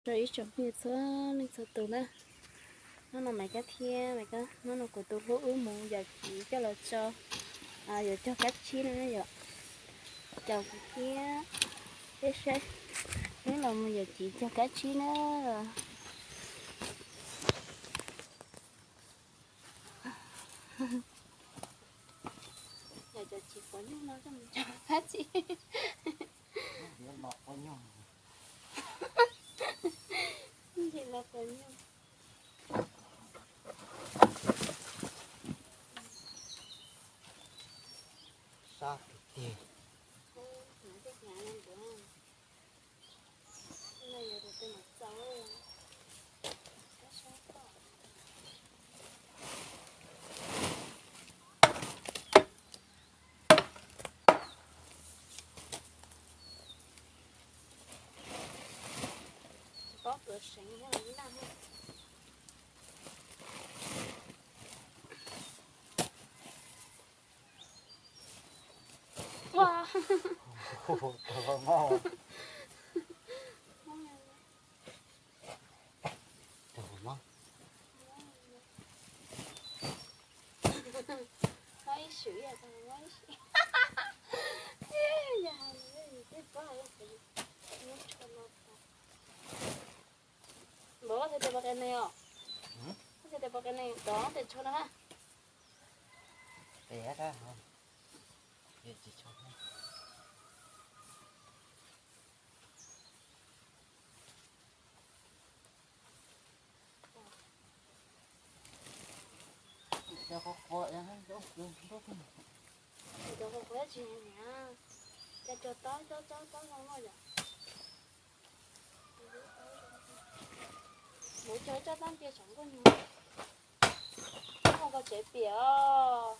Rau ib tsoom phooj ywg txhua leej txhua tus na, hnub no Maiv Kab thiab Maiv Kab, hnub no kuv tus hlub wb mus yawm txiv coj los tso, yuav cog kab tsib no yom, caum kuv thiab peb saib, wb los mus yawm txiv cog kab tsib na. Yog cov tsis quav nyuj no coj mus cog kab tsib. Ntsis los quav nyuj. Sab tiag tiag. Pob pluav seev thiab ib naj. Npawg, koj txiav tes pom qe ne os? Koj txiav tes pom qe ne, tod tes tsho no na. Cov qhuav qhuav tsis niam, cas cog tob tob tob tob no yom. Mus cog ib tsob tab ntsia saum nkuaj nyuj, mus koj tsev piam os.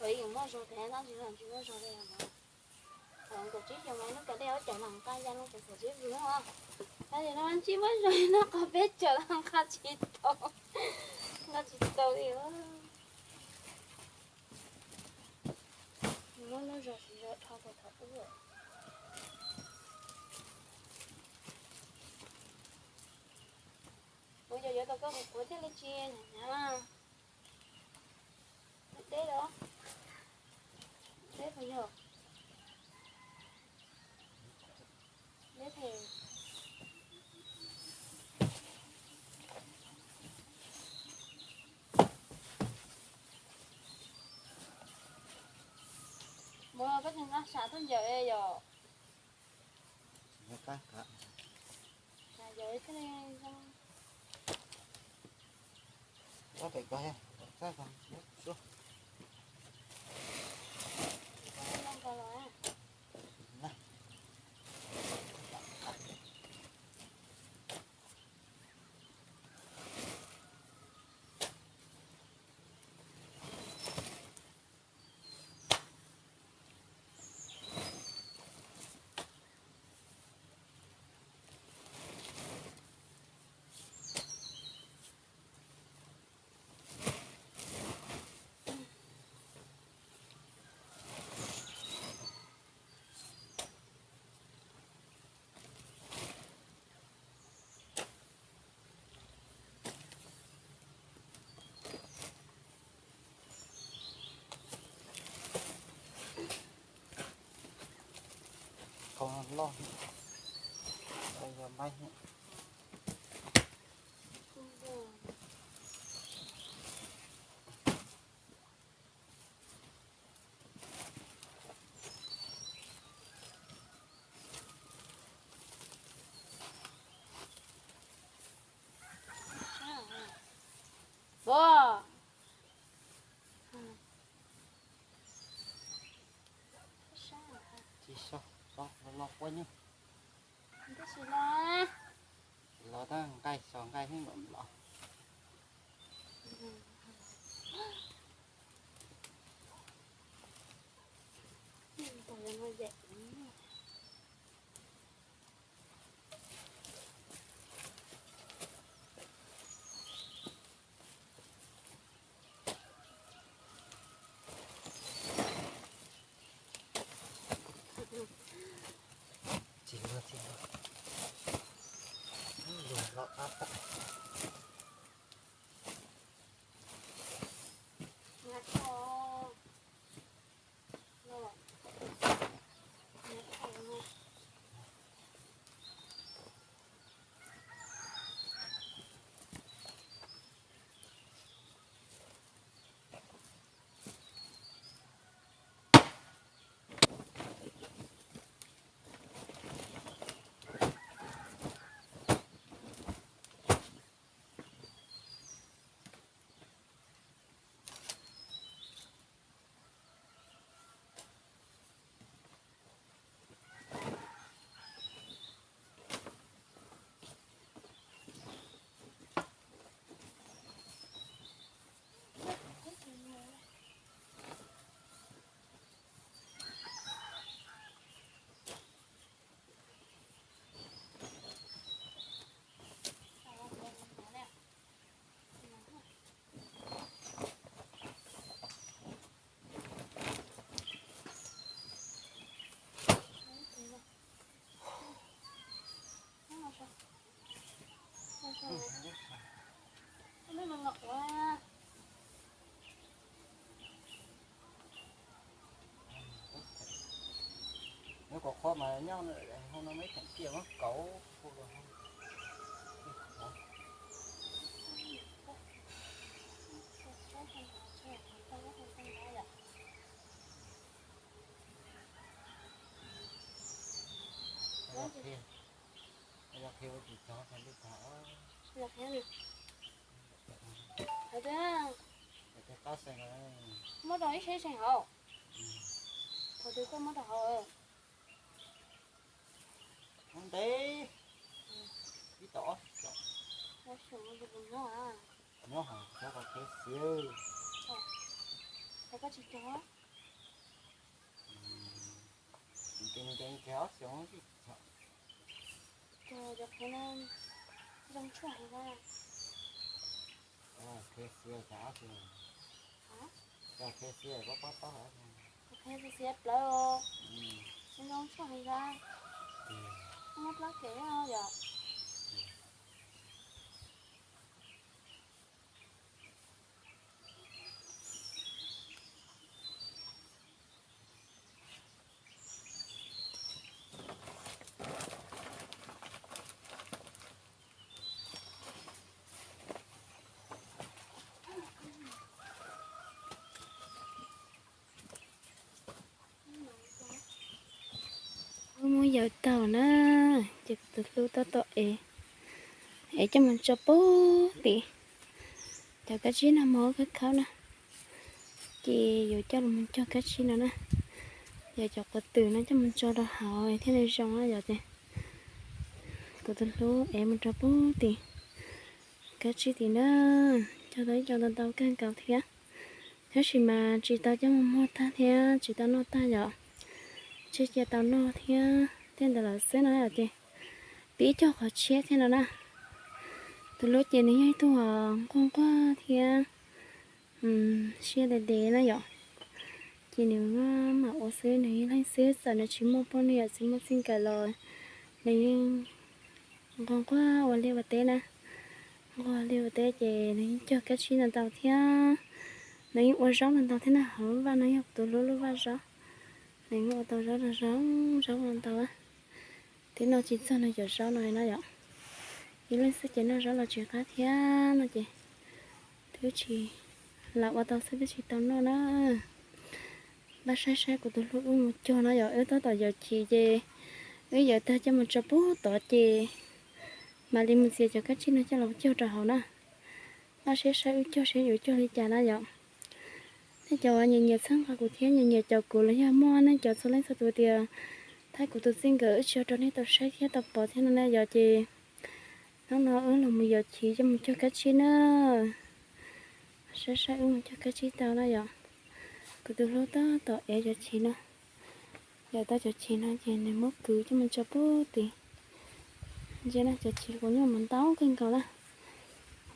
Thaum ub muaj zog tiag, tab sis no tsis muaj zog li os. Thaum nkaum tsib xyoos mas lub kav dej ob cov los nqa ya no cov xav sib vwm os. Tab sis no tsis muaj zog li no, qhov peb cov los nqa tsis tau, nqa tsis tau li os. Nws muab lub zog siv zog dhau puag thaum ub. Kuv yog yuav tau koj mus kuv thiaj li tsis hnyav. Deb los, deb puas yog? Deb thiab. Mus koj tsis nqa sam tuaj ncaws yom. Qau loj, yog maib. Pog, tsis so, so los quaj nyuj. Tsis los, los tab nqaij so nqaij thiab mam los. Mas nyob hauv no muaj ib theem ciaj muab kauv hu los. Yog qhia ua tsis tau tag li tag. Muab rau ib seem hauv. Thaum twg koj muab rau hauv? Ntev, ib tog ob xyoos. Nyob hauv qhov qhia xiav. Koj tsis cog. Ntev ntev kiag ob xyoos. Cog cov qhia no zoo tshuaj heev na. Qhia xiav tag ob xyoos. Cog qhia xiav koj pob taub hau. Qhia xiav plawv os. Zoo tshuaj heev na. Muab plab kev yom. Muab yawm tau na, ces kuv tus hlub tab tom ev, ev coj mus tso pub tim cov kab tsib no mog, khawb khawb na. Ces yuav coj los mus cog kab tsib no na, yog cov quav twm no coj mus tso rau hauv thiaj li zoo na yom. Ces kuv tus hlub ev mus rau pub tim kab tsib tim na, cog tau ib co ntau ntau kawg nkaus thiab. Tab sis mas tsis tau coj mus muag tag thiab tsis tau noj tag yom, tseg cia tau noj thiab tej ntawd lawm xwb no ces pib cog qhov tshiab thiab no na. Tus hlub ces nws yog ib tug nquag nquag thiab siab dev dev na yom. Ces nws mam ua xwb, nws ib leeg xwb, txawm nws tsis muaj poj niam tsis muaj txij nkawm los nws yeej nquag nquag ua liaj ua teb na. Nquag liaj ua teb ces nws yeej cog kab tsib ntau ntau thiab, nws yeej ua zaub ntau ntau thiab na. Hauv lub vaj no yog kuv tus hlub lub vaj zaub, nws yeej ua tau zaub zoo zaub ntau ntau. Twb noj tsis txog nws cov zaub no no yom. Ib leeg xwb ces noj zaub los tsis qab thiab no ces twb tsis, lam ua tau xwb twb tsis tau noj na. Npaj saib saib kuv tus hlub wb mus cog no yom, wb tab tom yawm chim ces wb yawm tag coj mus tso pub tod ces mam li mus txiav cov kab tsib no coj los cog rau hauv na. Npaj saib saib wb cog saib yuav cog li cas na yom. Nej cov uas nyiam nyiam txhawb nqa kuv thiab nyiam nyiam caum kuv los yog muaj nej cov txhua leej txhua tus tias thaij kuv tus txij nkawm wb tsis tau rau nej tau saib thiab tau pom thiab no na yom, ces hnub no wb los mus yawm chim coj mus cog kab tsib na. Saib saib wb mus cog kab tsib tau na yom. Kuv tus hlub tab tom ev cov chim no, yawm tau cov chim no ces nws muab kwv coj mus tso pub tim. Ntsia na, cov chim quav nyuj mas ntau kawg nkaus na.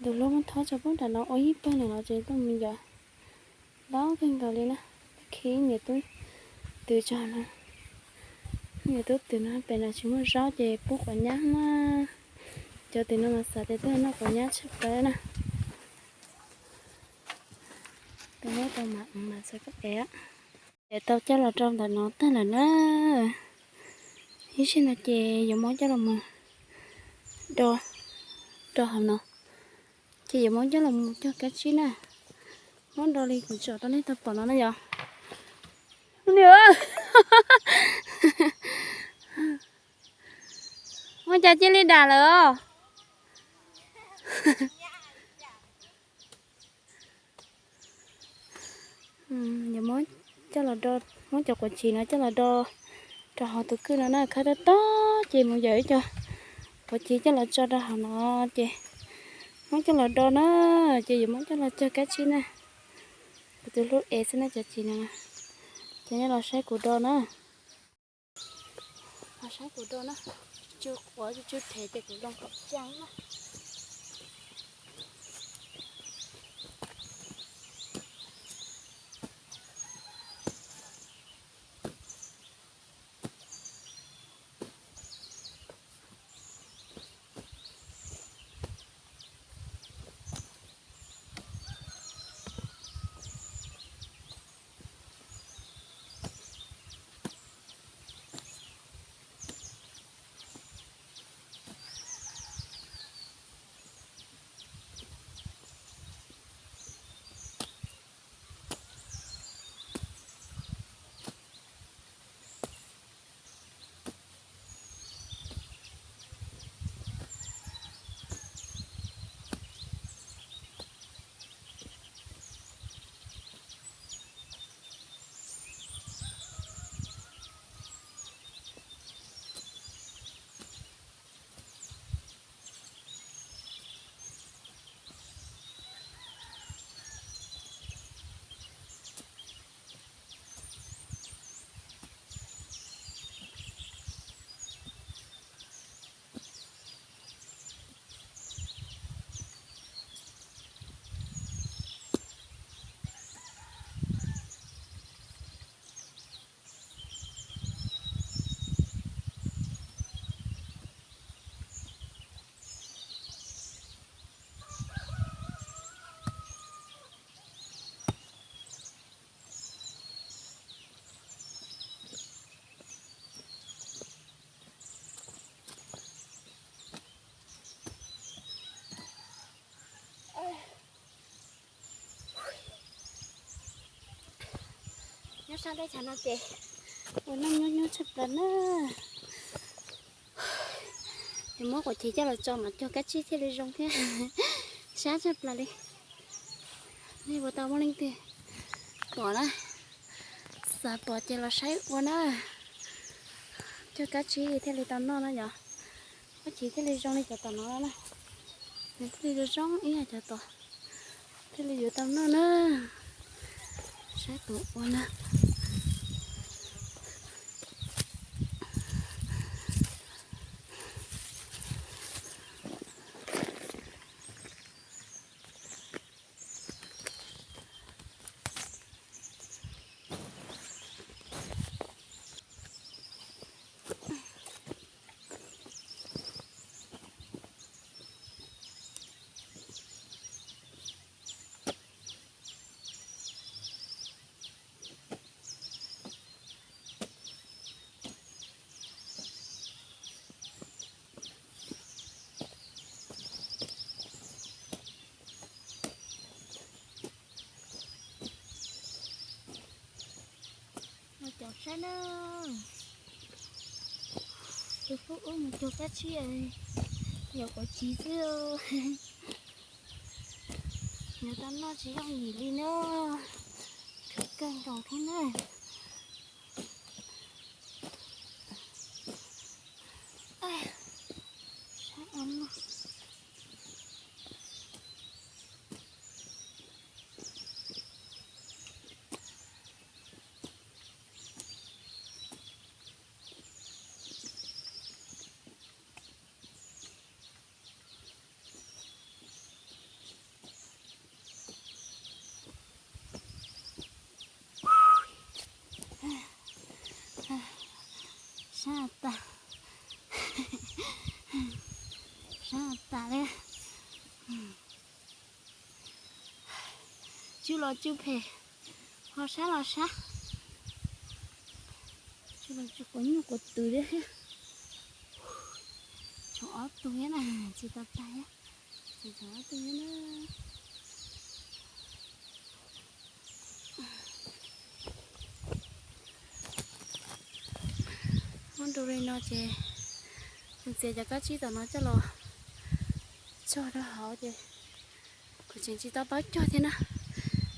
Tus hlub muab thob tso pub nram no ua ib pawg nram no ces tuaj mus yawm ntau kawg nkaus li na. Khi niam tub twm tso no, niam tub twm no pem no tsis muaj zaub ces pub quav nyab na. Cov twm no mas xav tias twb noj quav nyab tshaj plaws na. Peb muab tau mas mas txog koj ev. Ces tau coj los rau ntawm no tag lawm na. Ib sij no ces yuav muab coj los mus do rau hauv no, ces yuav muab coj los mus cog kab tsib na. Muab do li kuv tsom rau nej tau pom no na yom. Nws muab cas cia li dam lawm os. Yuav muab coj los do, muab cov quav chiv no coj los do rau hauv tus kwj no na, khawb tob tob ces mus yawm ib co quav chiv coj los tso rau hauv no ces muab coj los do na, ces yuav muab coj los cog kab tsib na. Kuv tus hlub ev xwb na cov chiv no, ces nej los saib kuv do na. Los saib kuv do na, tsw quav tsw rhev ces kuv do kom cag na. Sab teb chaws no ces ua neej nyuaj nyuaj tshaj plaws na. Ces muab quav chiv coj los tso mas cog kab tsib thiaj li zoo thiab. Sab tshaj plaws li. Nej puas tau muaj leej twg pom na? Xav pom ces los saib ua na. Cog kab tsib thiaj li tau noj na yom. Kab tsib thiaj li zoo li cov tom no na. Nws thiaj li zoo zoo ib yam cov tom, thiaj li yuav tau noj na. Saib tus ua na. Los caum saib na. Tus hlub ub mus cog kab tsib, yog quav chiv xwb. Yuav tau noj tsis yooj yim li na. Kawg nkaus thiab na. Saib ua no. Sab tas, sab tas li. Tsw los tsw phem, ho sab los sab. Tsw los tsw quav nyuj quav twm li thiab. Tshuav ob tug thiab na, tsis tau tag thiab. Tseem tshuav ob tug thiab na. Muab nrau li no ces txiav cov kab tsib tom no coj los tso rau hauv ces kuv tseem tsis tau paub cog thiab na.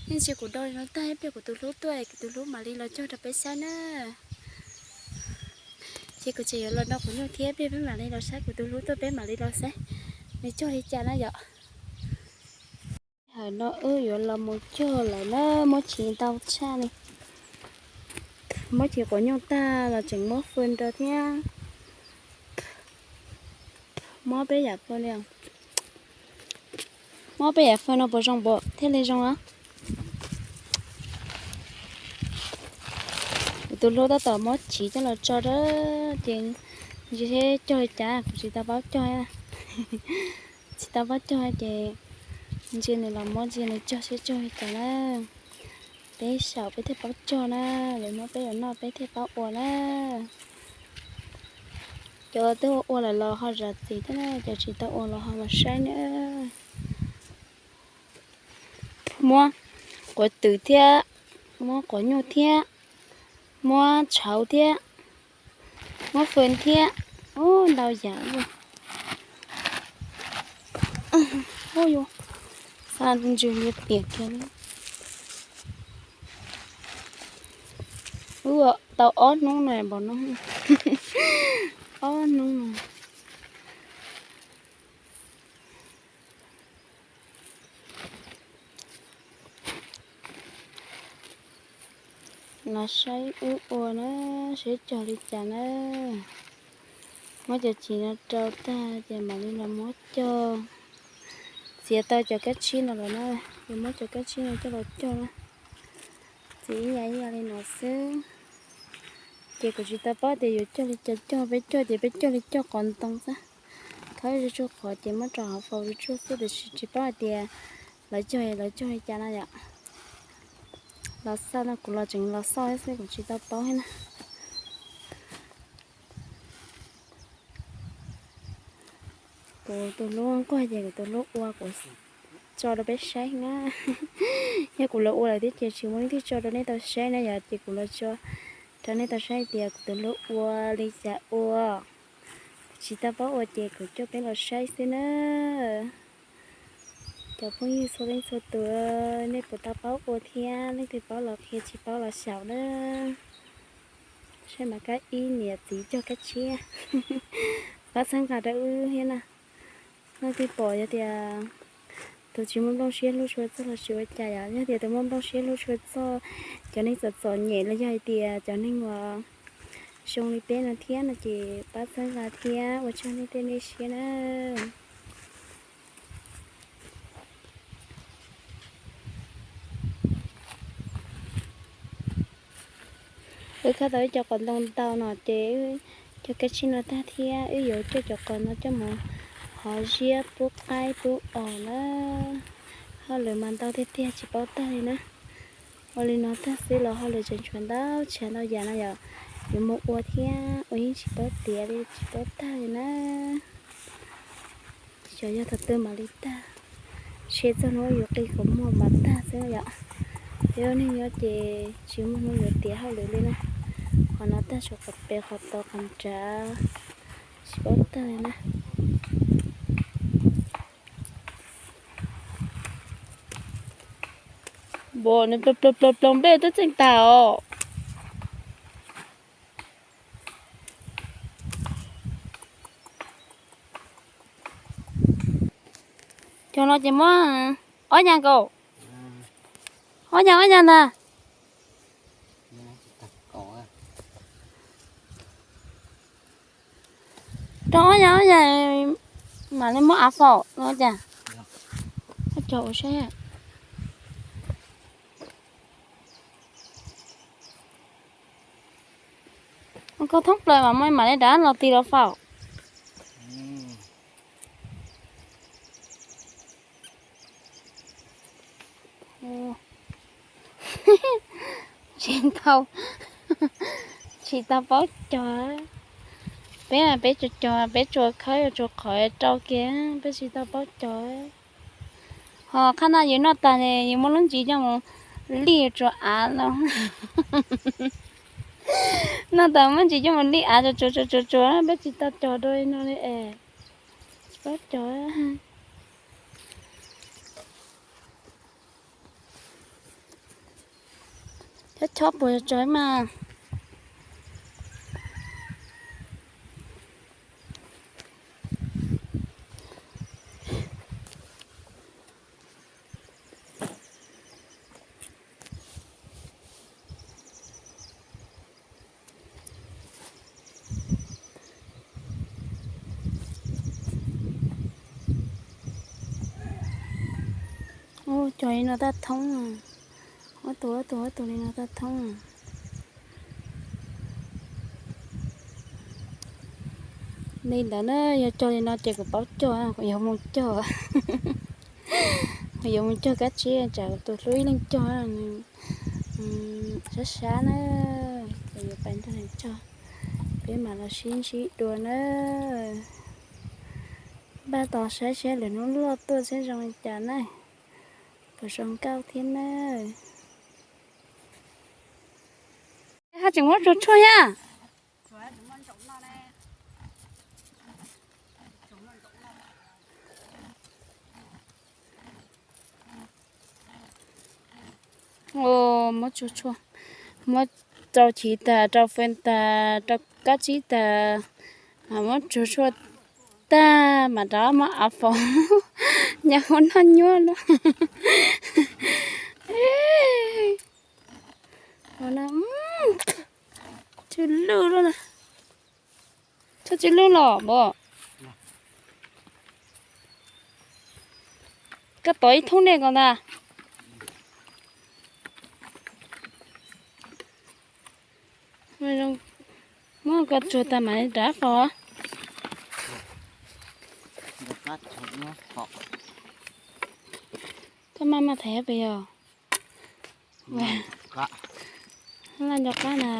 Yeej tsis, kuv do li no tag ib pliag kuv tus hlub tuaj, kuv tus hlub mam li los cog rau peb saib na. Ces kuv tseem yuav los do quav nyuj thiab, ib pliag peb mam li los saib, kuv tus hlub tuaj peb mam li los saib nws cog li cas na yom. Hawm no wb yuav los mus cog lawm na, muab chiv ntau tshaj li. Muab chiv quav nyuj tag los tseem muab fwm rau thiab. Muab peb yam fwm li. Muab peb yam fwm no puas zoo, puas thiaj li zoo os? Kuv tus hlub tab tom muab chiv coj los tso rau ces ntsia seb cog li cas, kuv tsis tau paub cog. Tsis tau paub cog ces ntsia nws los muab, ntsia nws cog seb cog li cas na. Peb saum peb thiaj paub cog na, lawv muab peb yuav noj peb thiaj paub ua na. Cov twb ua lawm los ho zam txim thiab na, cov tsis tau ua los ho los saib na. Muab quav twm thiab, muab quav nyuj thiab, muab tshauv thiab, muab fwm thiab. Ub, ntau yam ua. Ub, yuav xa ntsws li tiam kiag li. Ub, tau ob hnub no npaum no. Ob hnub no. Los saib wb ua na, seb cog li cas na. Muab cov chiv no rau tag ces mam li los muab cog. Txiav tau cov kab tsib no lawm na, yuav muab cov kab tsib no coj los cog na. Txiav ib yam ib yam li no xwb. Ces kuv tsis tau paub tias yuav cog li cas cog, peb cog ces peb cog li cog qhov ntoo xwb. Thawb zuj zus qhov ces muab rau hauv faus zuj zus xwb, tiam sis tsis paub hais tias lawv cog, lawv cog li cas no yom. Los xauj no, kuv los tseem los xauj xwb, kuv tsis tau paub thiab na. Kuv tus hlub nquag ces kuv tus hlub ua, kuv tso rau peb saib na. Yog kuv los ua lawm thiab ces tsis muaj leej twg tso rau nej tau saib na yom, ces kuv los tso rau nej tau saib tias kuv tus hlub ua li cas ua. Tsis tau paub ua ces kuv coj peb los saib xwb na. Cov phooj ywg txhua leej txhua tus, nej puas tau paub ua thiab, leej twg paub los qhia, tsis paub los xyaum na. Saib mas kab ib niam txiv cog kab tshiab. Pab txhawb nqa rau wb thiab na. Leej twg pom yog tias tus tsis muaj nplooj siab hlub tshua txog los tsis ua cas yom, yog tias tus muaj nplooj siab hlub tshua txog, cov neeg txom txom nyem los yog hais tias cov neeg uas zoo li peb no thiab no ces pab txhawb nqa thiab ua tsaug nej tej nej siab na. Wb khawb tau ib co qos ntoo ntau no ces wb cog kab tshiab no tag thiab wb yuav coj cov qos no coj mus hov ziab pub qaib pub os na. Hauj lwm mas ntau tiag tiag tsis paub tag li na. Ua li no tag xwb los hauj lwm tseem tshuav ntau tsav ntau yam no yom, yuav mus ua thiab ua yeej tsis paub tiav li tsis paub tag li na. Xyov yog thaum twg mam li tag, ntshe txog hnub yuav qi qhov muag mam tag xwb yom. Peb ua neeg nyob ces tsis muaj hnub yuav tiav hauj lwm li na. Qhov no tag tshuav qhov pem qhov tod qhov nrad tsis paub tag li na. Nploos nploos nploos nploos nploos nplej twb txeej tag os. Cov no ces muab ob nyas nkaus. Ob nyas ob nyas ntag. Rau ob nyas ob nyas mam li muab av faus no cas. Cog ua saib. Koj thoob plaws mas mam li rov los ti los faus. Tsis tau, tsis tau paub cog. Peb mas peb tsuas cog, peb tsuas khawb tsuas qhov rau kiag, peb tsis tau paub cog. Ho qhab no yus noj tas yus muab lub ntsis coj mus lij tsuas av no. Noj tas muab ntsis coj mus lij av tsuas tsuas tsuas tsuas, peb tsis tau cog dua li no li es. Tsis paub cog. Chob chob puas tso mas. Ua cog li no tab thoob, ob tug ob tug ob tug li no tab thoob. Li ntawd na, yog cog li no ces kuv paub cog, kuv yuav mus cog, kuv yuav mus cog kab tsib tsam kuv tus hlub ib leeg cog, sab sab na, kuv yuav pais nrog nws cog, peb mam los sib ntsib dua na. Npaj tos saib seb lwm hnub loj tuaj seb zoo li cas na, puas zoo nkauj thiab na. Haj tseem muab tsuag tshuaj thiab. Muab tsuag tshuaj, muab rau chiv tag, rau fee tag, rau kab tsib tag, mas muab tsuag tshuaj tag mas rov muab av faus, nyob hauv noj nyuaj lawm. Tsw lwj lawm na. Tsw lwj los npawg. Koj tov ib thoob dej ko ntag. Muab koj tsuag tag mam li rov faus. Koj maj maj thaiv pes yog. Laj nco qab na.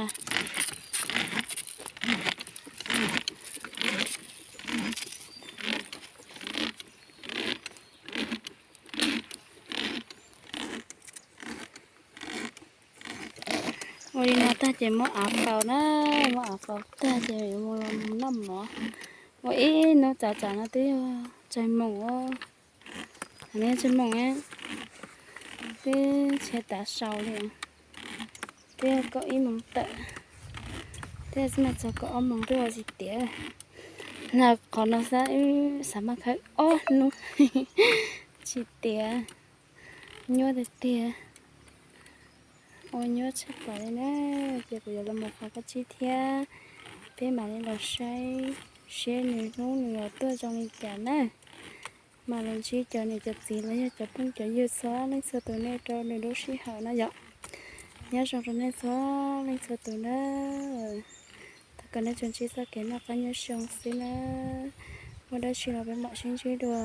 Ces muab av faus na, muab av faus tag ces yuav mus los noj mov. Ua ib hnub tsav tsav no twb yog tsaig moos, tsaig moos, twb tshaib tav sau li, twb kaum ib moos tawm, twb mas txog kaum ob moos twb ua tsis tiav. Na qhov no xav, xav mas khawb ob hnub tsis tiav, nyuaj tiag tiag. Ua nyuaj tshaj plaws li na. Ces kuv yuav los mus qhov koj tsib thiab, peb mam li los saib seb nws hnub nws yuav tuaj zoo li cas na. Mam los ntsib cov niam cov txiv los yog cov phooj cov ywg txhua leej txhua tus nej rau nws lub sij hawm no yom. Nyob zoo rau nej txhua leej txhua tus na. Thov kom nej tsuas ntsib txoj kev noj qab nyob zoo xwb na. Muaj dab tsi los peb mam sib ntsib dua.